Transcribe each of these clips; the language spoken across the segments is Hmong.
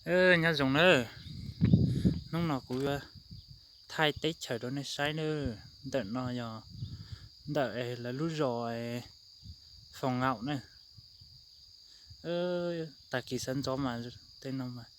Nyob zoo na, hnub no kuv yuav thaij teb chaws rau nej saib na. Ntawm no yog ntawm lawv lub zos Foos Ngaum na. Tag kis sawv ntxov mas tej no mas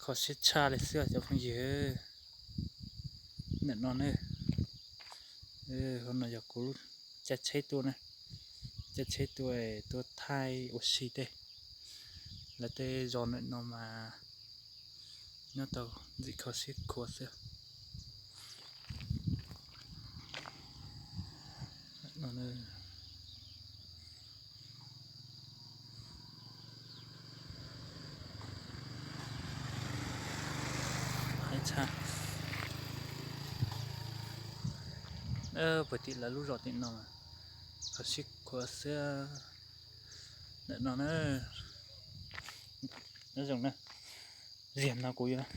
kho siab tshaj li xwb cov phooj ywg. Ntawm no ne, no yog kuv caij tsheb tuaj na, caij tsheb tuaj, tuaj thaij ua si tej. Lawv tej zos ntawm no mas nyob tau ntxim kho siab khuav xwb. Puag tim lawv lub zos tim no kho siab khuav xwb. Ntawm no na, nyob zoo na, ziag no kuv yuav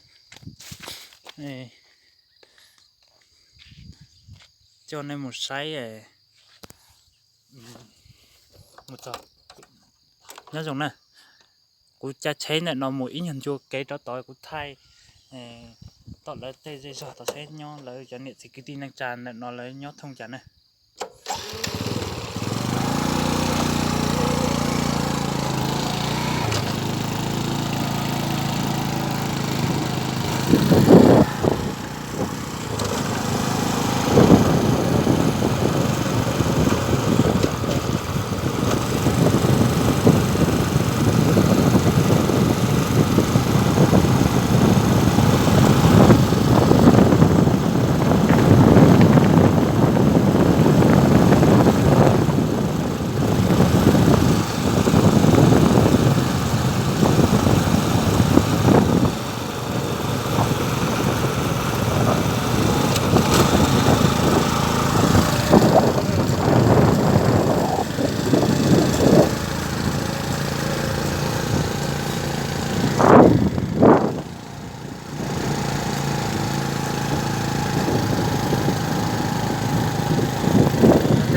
coj nej mus saib. Nyob zoo na, kuv caij tsheb ntawm no mus ib nyuag ncua kev rov tod kuv thaij tom lawv tej zej zog tod saib nyob lawv cov niam txiv kwv tij neej tsa ntawm no lawv nyob thooj cas na.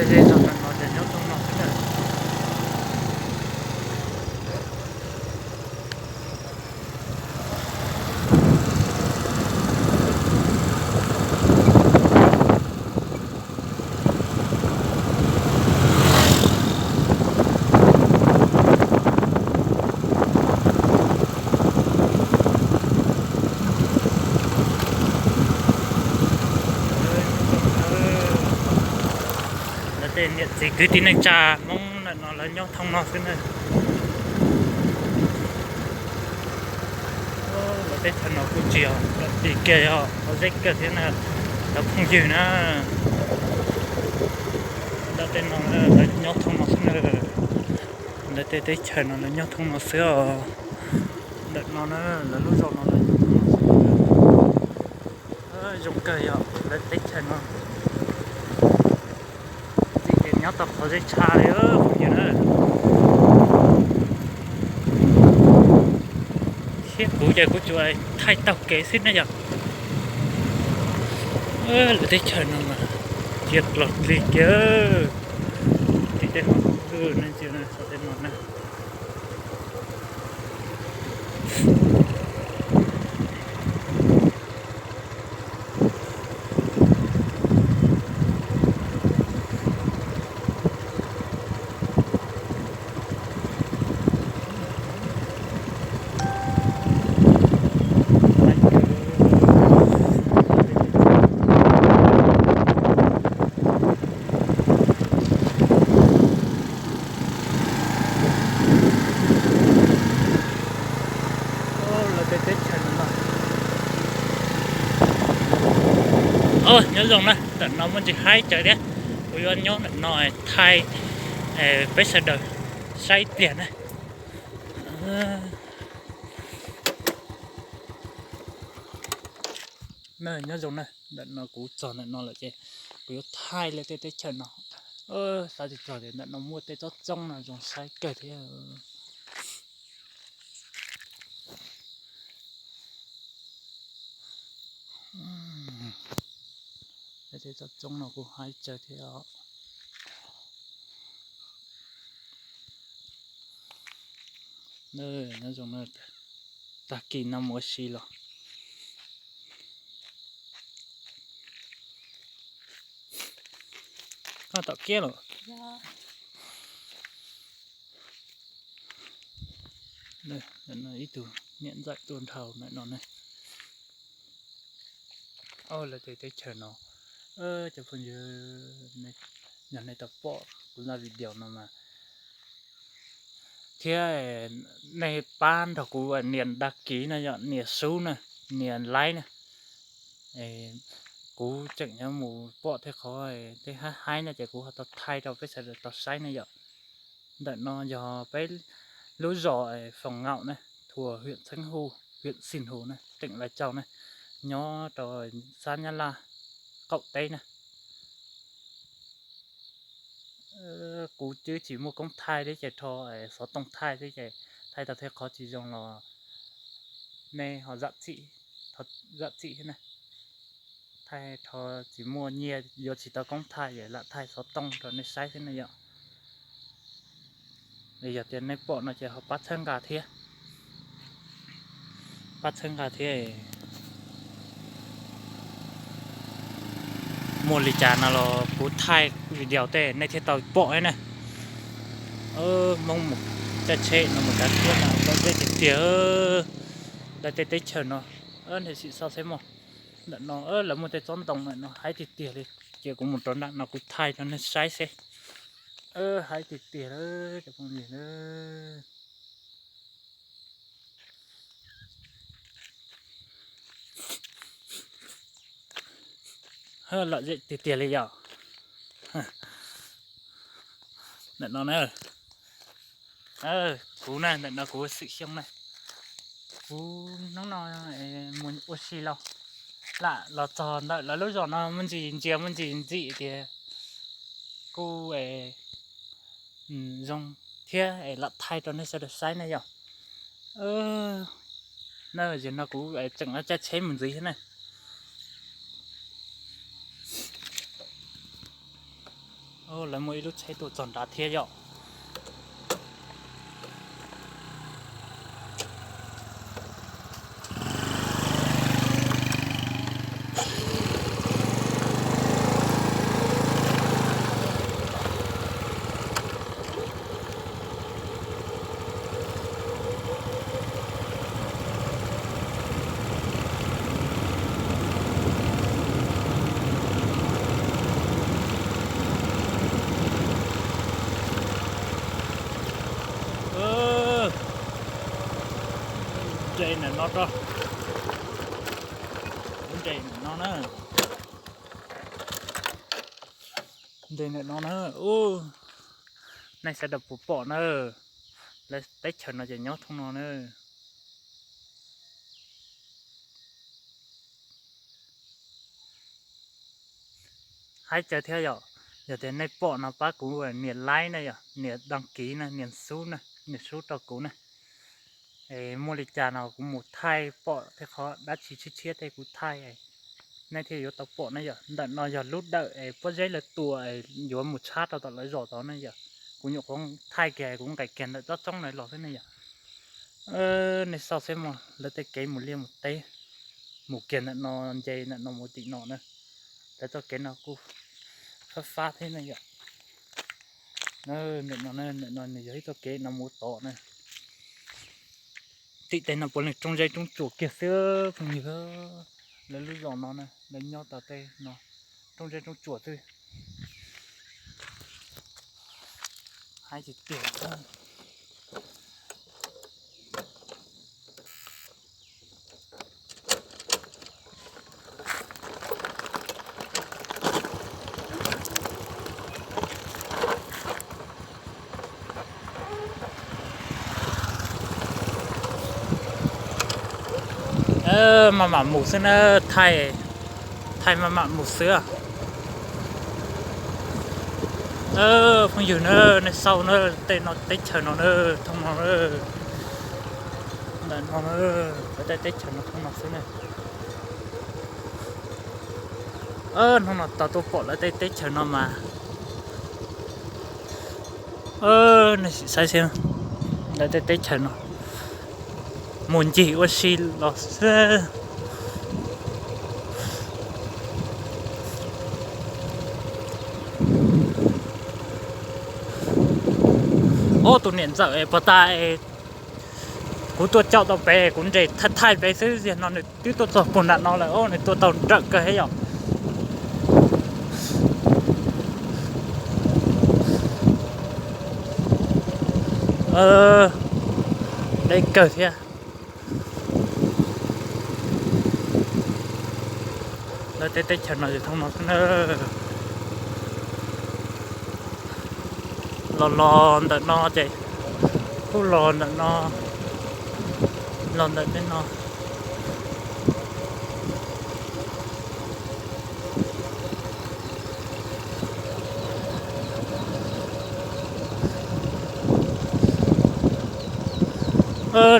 Tej zej zog no ces nyob thooj no xwb na. Lawv tej niam txiv kwv tij neej tsa Hmoob ntawm no lawv nyob thooj no xwb na. Lawv teb chaws no kuj tsis yog deb kiag, yog qhov zeb kiag thiab na, cov phooj ywg na. Lawv tej no lawv nyob thooj no xwb na. Lawv tej teb chaws no lawv nyob thooj no xwb os. Ntawm no na, lawv lub zos no lawv nyob thooj no xwb. Zoo kawg yog lawv teb chaws no txim ces nyob tau qhov zeb tshaj li phooj ywg na. Thiab kuv ces kuv tsuas thaij taug kev xwb na yom. Lawv teb chaws no mas cia los li kiag. Tim tej hauv no ntsia xov tej no na. Lawv tej teb chaws no. Nyob zoo na, ntawm no muaj ntsis haib tsawv thiab, kuv yuav nyob ntawm no thaij peb sawv daws saib ib pliag na. Nyob zoo na, ntawm no kuv txog ntawm no lawm ces kuv yuav thaij lawv tej teb chaws no. Xav tsis txog tias ntawm no muaj tej tsob txoob no zoo saib kawg thiab. Tej tsob txoob no kuj haib tsawv thiab os. Nyob zoo, tag kis no mus ua si los. Koj tom kiab los? Ib tug niam ntxawm tuaj dhau ntawm no ne. Lawv tej teb chaws no, cov phooj ywg, yog nej tau pom kuv zaj video no mas thiab nej pab nrog kuv nias đăng ký no yom, nias sub na, nias like na. Kuv tseem yuav mus pom tej qhov tej haib haib no ces kuv ho tau thaij rau peb sawv daws tau saib na yom. Ntawm no yog peb lub zos Phòng Ngọc na, thuộc huyện Xeev Hô, huyện Sinh Hồ na, tỉnh Lai Châu na, nyob rau sab Nyab Laj qaum teb na. Kuv twb tsis muaj koob thaij thiab ces rho xov tooj thaij thiab ces thaij tau tej qhov tsis zoo los nej ho zam txim, zam txim thiab na. Thaij rho tsis muaj nyiaj yuav tsis tau koob thaij es lam thaij xov tooj rau nej saib thiab na yom. Yog tias nej pom no ces ho pab txhawb nqa thiab, pab txhawb nqa thiab. Muaj li cas no los kuv thaij video tej nej thiaj tau pom thiab na. Hmoob mus caij tsheb no mus cav thiab no lom zem tiag tiag. Lawv tej teb chaws no, nej sim xauj seb mog. Ntawm no lawv muaj tej tsob ntoo ntawm no haib tiag tiag li. Ces kuv mus rau nram no kuv thaij rau nej saib seb. Haib tiag tiag lawm cov phooj ywg na. Lom zem tiag tiag li yom. Ntawm no na, kuv na, ntawm no kuv Xwm Xyooj na. Kuv hnub no mus ua si los, lam los txog ntawm lawv lub zos no muaj ntsis ntsia muaj ntsis ntxim tias kuj zoo thiab es lam thaij rau nej sawv daws saib na yom. Na, zaum no kuv tseem caij tsheb mus ntxiv thiab na. Lawv muaj ib lub tsheb tuaj txog nrad thiab yom. Nres ntawm no rau, nres ntawm no na, nres ntawm no na. Nej sawv daws puas pom na, lawv teb chaws no ces nyob thooj no na. Haib tsawv thiab yom. Yog tias nej pom no pab kuv nias like na yom, nias đăng ký na, nias sub na, nias sub rau kuv na. Es muaj li cas no kuv mus thaij pom tej qhov dab tsi tshiab tshiab tej kuv thaij, nej thiaj yuav tau pom na yom. Ntawm no yog lub dawm es pob zeb lawv tua yuav mus tshab rau tom lawv zos tod na yom. Kuv nyuam qhuav thaij kiag kuv nqes kiag ntawm tsob roob na los xwb ne yom. Nej xauj seb mog, lawv tej kev mus liaj mus teb, mus kiag ntawm no nce ntawm no mus tim no na. Lawv txoj kev no kuj fab fab thiab ne yom. Ntawm no, ntawm no nws yog ib txoj kev no mus tod na. Tim tej no puav leej roob zeb roob tsuas kiag xwb phooj ywg. Lawv lub zos no na, lawv nyob tau tej no roob zeb roob tsuas xwb. Haib tiag tiag. Maj mam mus xwb na, thaij, thaij maj mam mus xwb. Phooj ywg na, nej xauj na, tej no teb chaws no na, thooj no na, ntawm no na, lawv tej teb chaws no thooj no xwb na. Hnub no tau tuaj pom lawv tej teb chaws no mas, nej sim saib xwb, lawv tej teb chaws no. Mus ncig ua si los xwb. Ob tug niam ntxawm puas tas, kuv tuaj caum tau pem, kuv nres thaij thaij pem xwb, yog no nws twb tuaj txog puag nram no lawm, nws tuaj tau nrawm kawg thiab yom. Deb kawg thiab. Lawv tej teb chaws no yog thoob no xwb na. Los los ntawm no ces kuj los ntawm no, los ntawm tej no.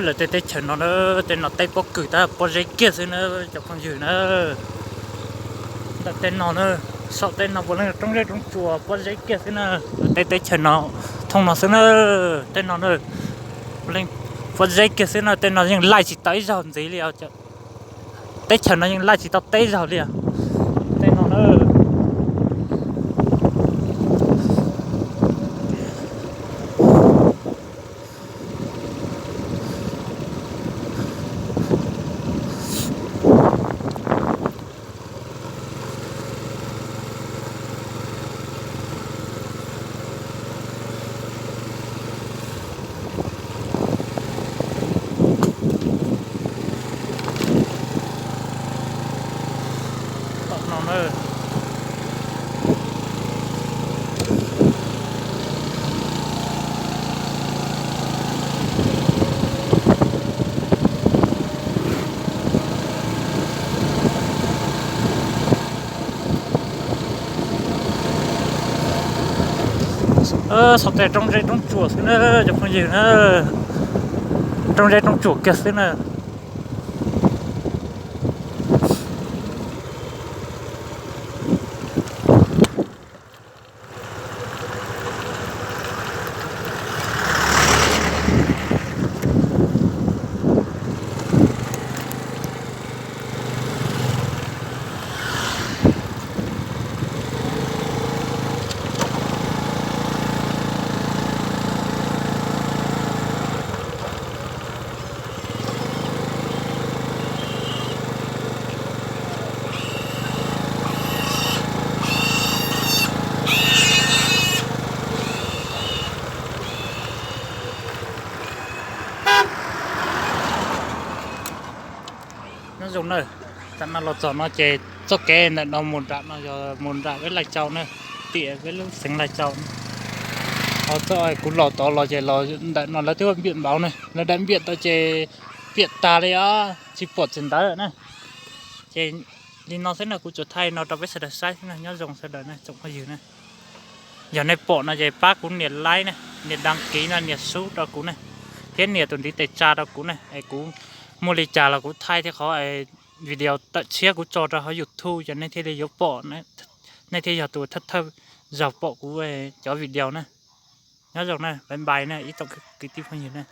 Lawv tej teb chaws no na, tej no teb pob kws tab pob zeb kiag xwb na cov phooj ywg na. Ntawm tej no na, saum tej no puav leej roob zeb roob tsuas pob zeb kiag xwb na. Lawv tej teb chaws no thoob no xwb na, tej no na, puav leej pob zeb kiag xwb na, tej no yeej laij tsis tau ib zaug ntxiv li os. Teb chaws no yeej laij tsis tau teb zaug li os. Tej no na. Saum tej roob zeb roob tsuas xwb na cov phooj ywg na, roob zeb roob tsuas kiag xwb na. Nyob zoo na, tam no los txog no ces txoj kev ntawm no mus nram no yog mus nram peb Laij Cau na, tiam peb lub xeev Laij Cau na. Ho txoj kuv los tod los ces los ntawm no lawv twb npiam npaum na, lawv daim npiam tau ces npiam tag li os, tsis pom txiv ntawd na. Ces li no xwb na, kuv tsuas thaij no rau peb sawv daws saib xwb na, nyob zoo sawv daws na tsoom phooj ywg na. Yog nej pom no ces pab kuv nias like na, nias đăng ký no, nias sub rau kuv na, thiab nias tus ntiv tes tsa rau kuv na, es kuv muaj li cas los kuv thaij thiab qhov video tawm tshiab kuv tso rau hauv YouTube ces nej thiaj li yuav pom, nej thiaj yog tus thawj thawj zaug pom kuv cov video na. Nyob zoo na, bye bye na ib tsoom kwv tij phooj ywg na.